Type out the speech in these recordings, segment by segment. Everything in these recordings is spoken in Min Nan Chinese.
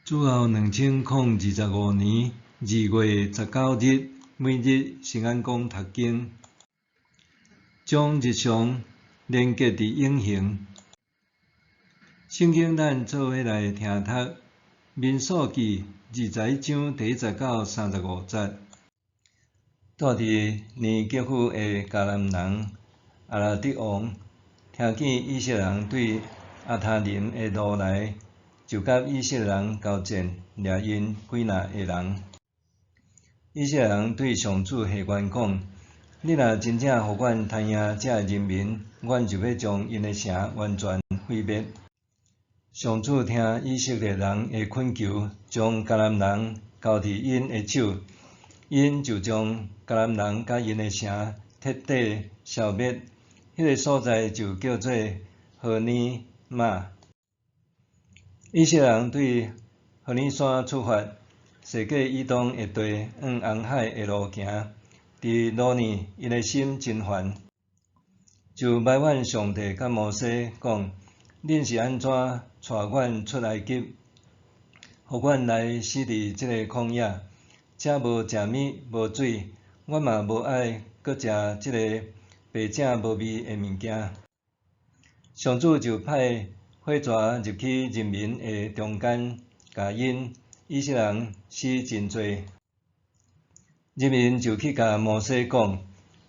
主後2025年2月19日，每日新眼光讀經，將日常連結佇永恆。聖經咱做伙來聽讀《民數記》21章第1節到35節。住佇尼革夫的迦南人亞拉得王，聽見以色列人對亞他琳的路來，就佮以色列人交戰，掠𪜶幾若个人。以色列人對上主下願講：你若真正予阮彈贏這个人民，阮就欲將𪜶的城完全毀滅。上主聽以色列人的懇求，將迦南人交佇𪜶的手，𪜶就將迦南人佮𪜶的城徹底消滅。彼个所在就叫做何尼瑪。以色列人對何尼山出發，踅過以東的地，往紅海的路行。佇路呢，𪜶的心真煩，就埋怨上帝佮摩西講：恁是按怎帶阮出埃及，予阮來死佇這个曠野？遮無食物，無水，阮嘛無愛閣食這个白汫無味的物件。上主就派火蛇入去人民的中間，共𪜶以色列人死真濟。人民就去共摩西講：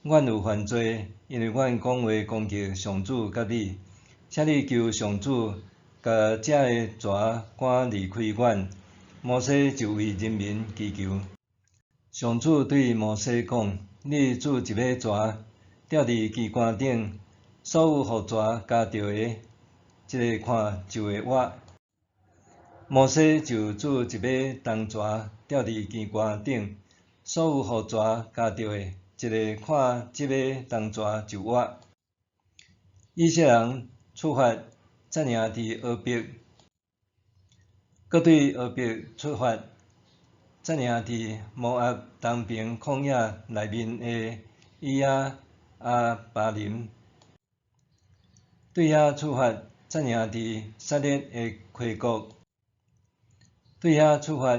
阮有犯罪，因為阮講話攻擊上主佮你，請你求上主，共這个蛇趕離開阮。摩西就為人民祈求。上主對摩西講：你鑄一尾蛇，吊佇旗桿頂，所有予蛇咬著的，一个看就會活。摩西就鑄一尾銅蛇，吊佇旗桿頂，所有予蛇咬著的，一个看這尾銅蛇就活。以色列人出發，紮營佇俄別，閣對俄別出發，紮營佇摩押東爿曠野內面的以耶亞巴琳。對遐出發，紮營佇撒列的溪谷。對遐出發，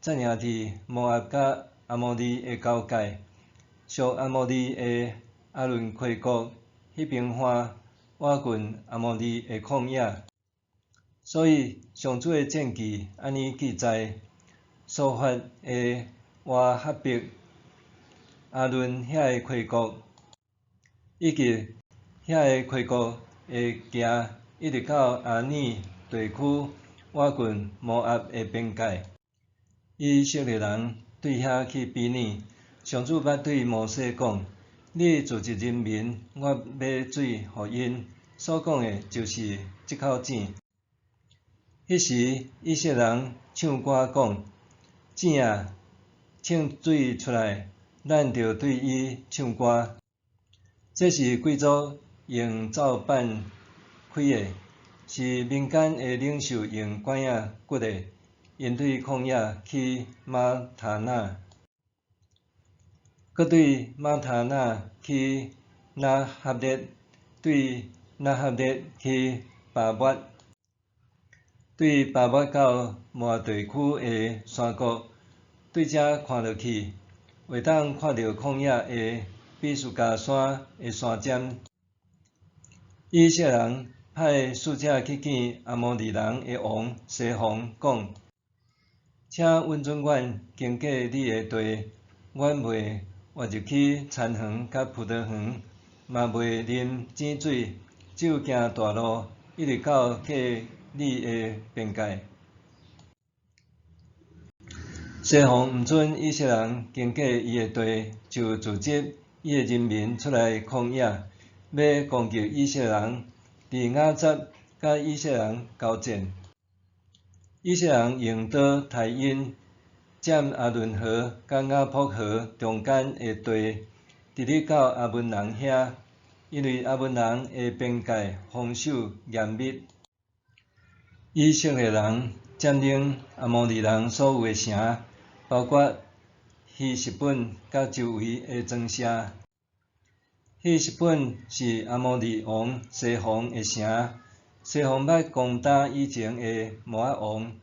紮營佇摩押佮亞摩利的交界，屬亞摩利的亞倫溪谷彼邊岸，倚近亞摩利的曠野。所以上主的戰記按呢記載：瑣法的瓦哈伯、亞倫遐个溪谷，以及遐个溪谷會行一直到亞爾地區，倚近摩押的邊界。以色列人對遐去比擬，上主捌對摩西講：你組織人民，我欲水予𪜶，所講的就是這口井。彼時以色列人唱歌講：井啊，衝水出來，咱著對伊唱歌。這是貴族用奏板開的，是民間的領袖用管仔鼓的。𪜶對曠野去瑪他納，閣對瑪他納去納哈列，對納哈列去巴抹，對巴抹到摩押地區的山谷，對遮看落去，會當看著曠野的比斯迦山的山尖。以色列人派使者去見亞摩利人的王西宏，講：請允准阮經過你的地，阮袂活入去田園佮葡萄園，嘛袂啉井水，只有行大路，一直到過你的邊界。西宏毋准以色列人經過伊的地，就組織伊的人民出來曠野，欲攻擊以色列人，佇雅雜佮以色列人交戰。以色列人用刀刣𪜶，佔亞倫河佮雅博河中間的地，直直到亞捫人遐，因為亞捫人的邊界防守嚴密。以色列人佔領亞摩利人所有的城，包括希實本佮周圍的莊舍。希實本是亞摩利王西宏的城，西宏捌攻打以前的摩押王。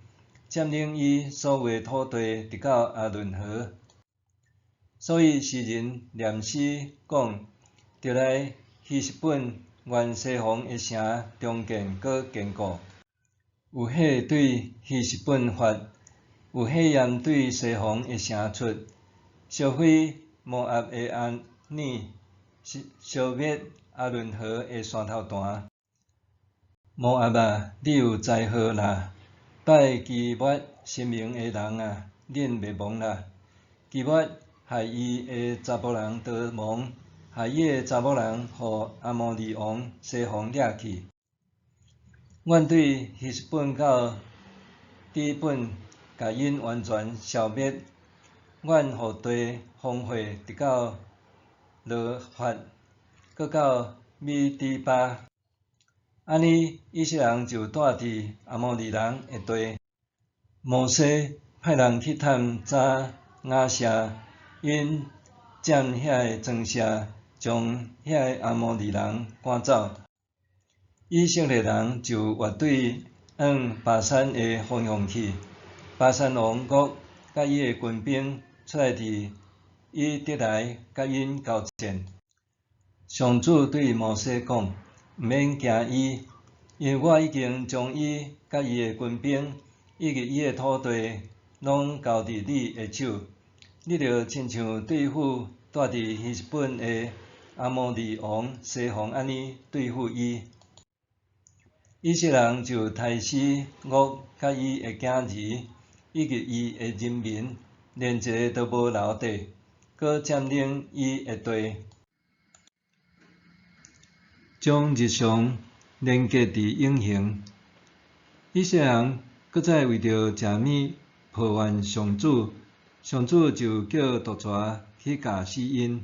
占领伊所有的土地，直到亚伦河。所以诗人念诗讲，著來希實本，願西宏的城重建閣堅固。有火對希實本發，有火焰對西宏的城出，燒毀摩押的亞爾，燒滅亞倫河的山頭壇。摩押啊，你有災禍啦！拜基抹神明的人啊，恁滅亡啦！基抹害伊的查埔人逃亡，害伊的查某人予阿摩利王西宏掠去。願對希實本到底本，共𪜶完全消滅。願予地荒廢，直到挪法，閣到米底巴。按呢，以色列人就住佇阿摩利人的地。摩西派人去探查雅舍，𪜶占遐个庄舍，將遐个阿摩利人趕走。以色列人就越隊往巴珊的方向去。巴珊王噩佮伊的軍兵出來佇以得來佮𪜶交戰。上主對摩西講：毋免驚伊，因為我已經將伊佮伊的軍兵以及伊的土地攏交佇你的手。你著親像對付住佇希實本的阿摩利王西宏按呢對付伊。以色列人就刣死噩佮伊的囝兒，以及伊的人民，連一个都無留低，閣佔領伊的地。將日常連結佇永恆。以色列人閣再為著食物抱怨上主，上主就叫毒蛇去咬死𪜶。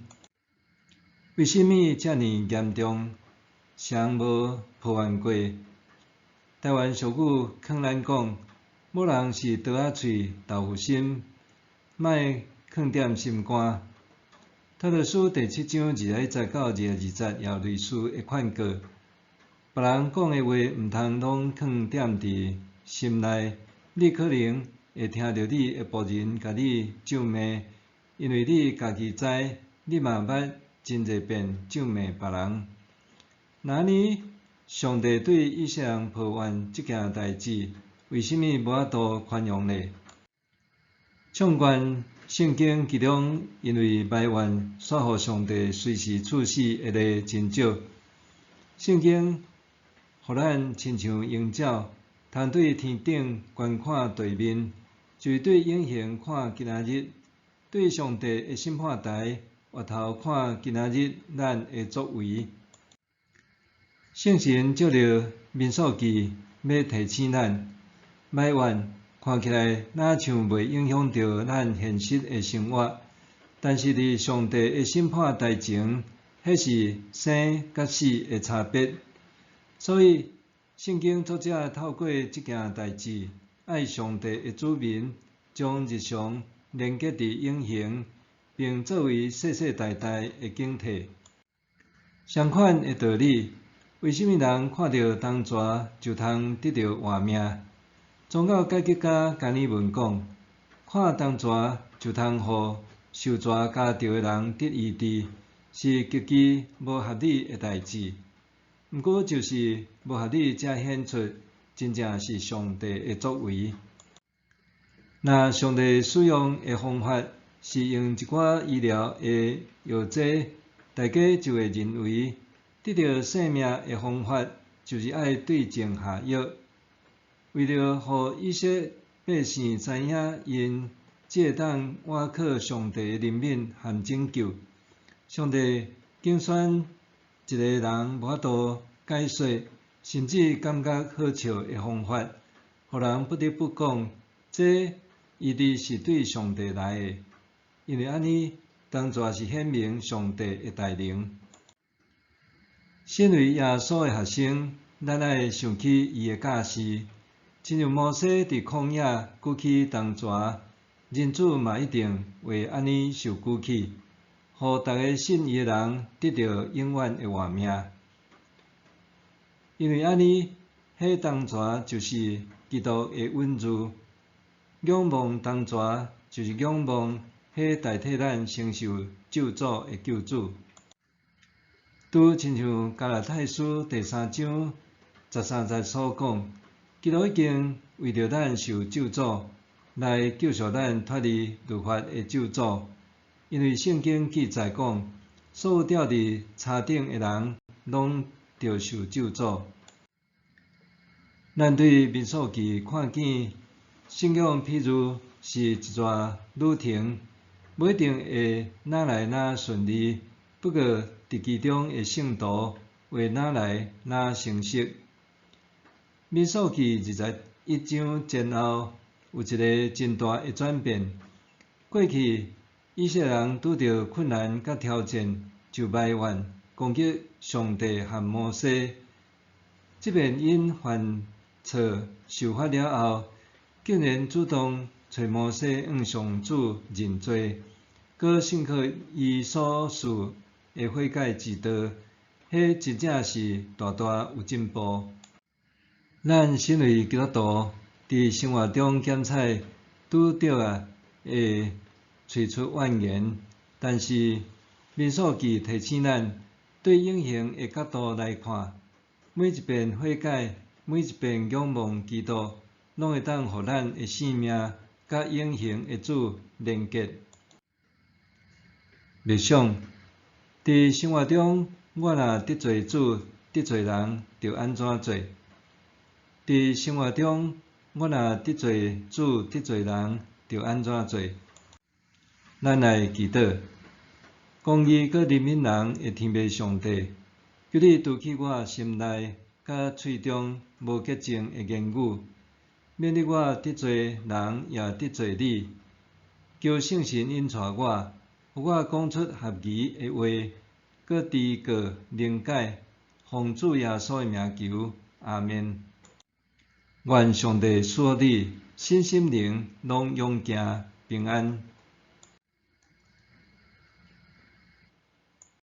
為啥物遮爾嚴重？誰無抱怨過？台灣俗語勸咱講：某人是刀仔喙豆腐心，莫囥踮心肝。提多書第七章21節到22節也有類似的勸告。別人講的話毋通攏囥踮佇心內，你可能會聽著你的僕人共你咒罵，因為你家己知，你嘛捌真濟遍咒罵別人。若按呢，上帝對以色列人抱怨這件代誌，為啥物無法度寬容呢？縱觀聖經其中，因為埋怨煞予上帝隨時處死的例真少。聖經予咱親像鷹鳥，通對天頂觀看地面，就是對永恆看今仔日，對上帝的審判台回頭看今仔日咱的作為。聖神藉著民數記欲提醒咱，埋怨看起來若像袂影響著咱現實的生活，但是佇上帝的審判台前，彼是生佮死的差別。所以，聖經作者透過這件代誌，愛上帝的子民將日常連結佇永恆，並作為世世代代的警惕。相款的道理，為啥物人看著銅蛇就通得著活命？宗教改革家加爾文講：看銅蛇就通予受蛇咬著的人得醫治，是極其無合理的代誌。毋過就是無合理，才顯出真正是上帝的作為。若上帝使用的方法是用一寡醫療的藥劑，大家就會認為得著生命的方法就是愛對症下藥。為著予以色列百姓知影，𪜶只會當倚靠上帝的憐憫和拯救，上帝揀選一個人無法度解說，甚至感覺好笑的方法，予人不得不講，這醫治是對上帝來的，因為按呢，銅蛇是顯明上帝的大能。身為耶穌的學生，咱愛想起伊的教示，親像摩西佇曠野舉起銅蛇，人子嘛一定會按呢受舉起，予逐个信伊的人得著永遠的活命。因為按呢，彼銅蛇就是基督的隱喻。仰望當蛇，就是仰望彼代替咱承受咒詛的救主。拄親像加拉太書第三章十三節所講，基督已經為著咱受咒詛，來救贖咱脫離律法的咒詛。因為聖經記載講，所有吊佇柴頂的人，攏著受咒詛。咱對民數記看見，信仰譬如是一逝旅程，無一定會若來若順利，不過佇其中的聖途會若來若清晰。民數記二十一章前後有一个真大的轉變。過去以色列人拄著困難佮挑戰，就埋怨攻擊上帝和摩西。這擺𪜶犯錯受罰了後，竟然主動揣摩西向上主認罪，閣信靠伊所賜的悔改之道，彼真正是大大有進步。咱身為基督徒，佇生活中檢採拄著啊會喙出怨言，但是民數記提醒咱，對永恆的角度來看，每一遍悔改，每一遍仰望基督，攏會當予咱的生命佮永恆的主連結。默想，佇生活中，我若得罪主、得罪人，著按怎做？佇生活中，我若得罪主、得罪人，著按怎做？咱來祈禱，公義佮憐憫人的天父上帝，求你除去我心內佮喙中無潔淨的言語，免得我得罪人也得罪你。求聖神引帶我，予我講出合宜的話，閣知過能改，奉主耶穌的名求，阿們。願上帝賜予你，身心靈攏勇健平安。